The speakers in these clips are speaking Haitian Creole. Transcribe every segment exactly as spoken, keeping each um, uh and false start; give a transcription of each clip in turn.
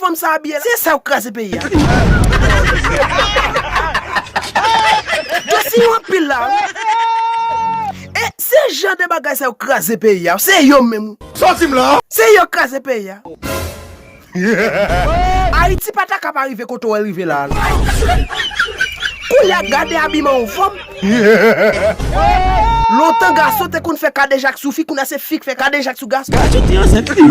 Fanm sa abiye la. Se sa yo kraze peyi a. Yo si yo anpil la. E se jan de bagay sa yo kraze peyi a. Se yo menm. Sòti m la. Se yo kraze peyi a. Ayiti pa ta ka pa rive kote w rive la. Kounye a gade abiman yon fanm. Lontan gason te konn fè kadejak sou fi, kounye a se fi k fè kadejak sou gason. Gadjou te ansent li.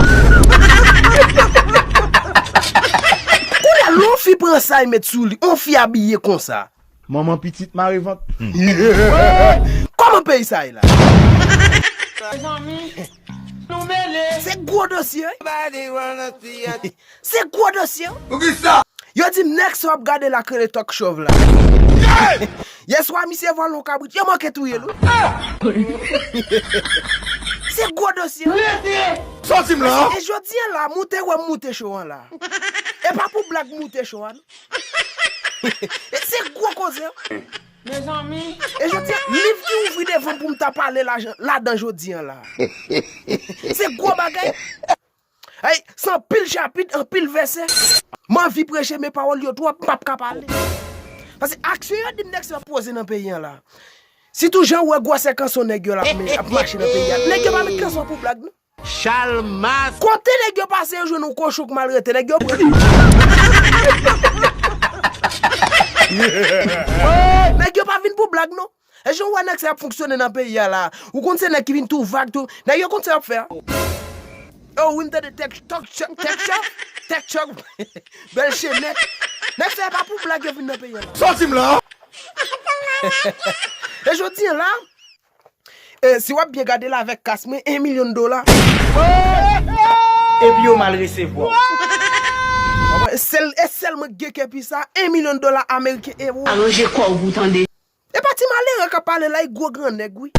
Kounye a lè yon fi pran sa y met sou li, yon fi abiye konsa. Manman pitit mare vant. Kòman peyi sa ye la? Mezanmi, nou mele. Se gwo dosye wi. Se gwo dosye wi. Poukisa? Yo di m nèg sa w ap gade la k rele Talk Chòv la. Yèswa misye vòlè yon kabrit, yo manke touye l wi. Se gwo dosye wi. Sòti m la. E jodi an la, moute wè m moute cho an la. E pa pou blag moute cho an. E se gwo koze. Mezanmi. E jodi an, liv ki ouvri devan m pou m ta pale lajan- ladan jodi an la. Se gwo bagay. Ay, se anpil chapit, anpil vèsè. M anvi preche, men pawòl yo twòp, m p ap ka pale. Paske aksyon yo di m nèg sa ap poze nan peyi an la. Sitou jan w wè gwosè kanson nèg yo la ap men- ap mache nan peyi a. Nèg yo pa met kanson pou blag non. Chalmas. Kote nèg yo pase yo jwenn yon kochon k malrete, nèg yo pran. Nèg yo pa vin pou blag non. E jan w wè nèg sa ap fonksyone nan peyi a la. Ou konn se nèg ki vin tou vag tou. Nèg yo konn sa y ap fè a. Oh wi m tande tèk tòk tchòk tèk tchòk tèk tchòk. Bèl chenèt. Nèg sa pa pou blag yo vin nan peyi a la. Sòti m la. E jodi an la, e, si w ap byen gade l avèk kas mwen, en milyon dola. Epi yo mal resevwa w. Sèl, e sèl mwen k gen kè pi sa, en milyon dola ameriken ewo. Aranje kò w pou w tande. E pa ti malere k ap pale la, e gwo gran nèg wi.